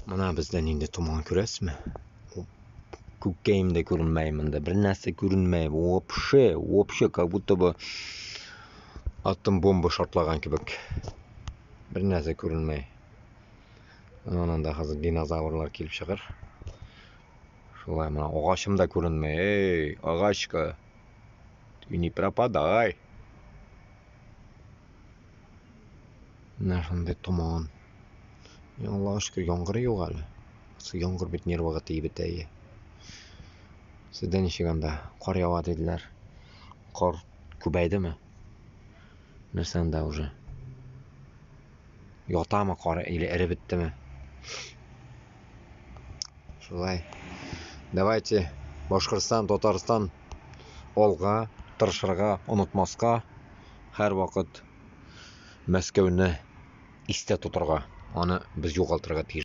Mana bizda nindi tuman, ko'rasizmi? Ko'kkayimda ko'rinmay, bunda bir narsa ko'rinmay, вообще, вообще, как будто бы atom bomba shartlagan kebik. Bir narsa ko'rinmay. Ananda hozir dinozavrlar kelib chiqar. Shulay, mana og'ochim da ko'rinmay. Ey, og'ochka, ты не пропадай. Mana shunday tuman. Allohga shukur, yomg'ir yo'q hali. Yomg'ir bit nervaga tegib bitay. Sizda nechuk anda? Qor yog'adi dedilar. Qor ko'paydimi? Narsanda уже. Yotami qor или erib bitdimi? Shulay. Давайте, Boshqirdiston, Tatariston, olg'a, tirishirga, unutmasqa, har vaqt Maskovni esda tutarga. Uni biz yo'qoltirga.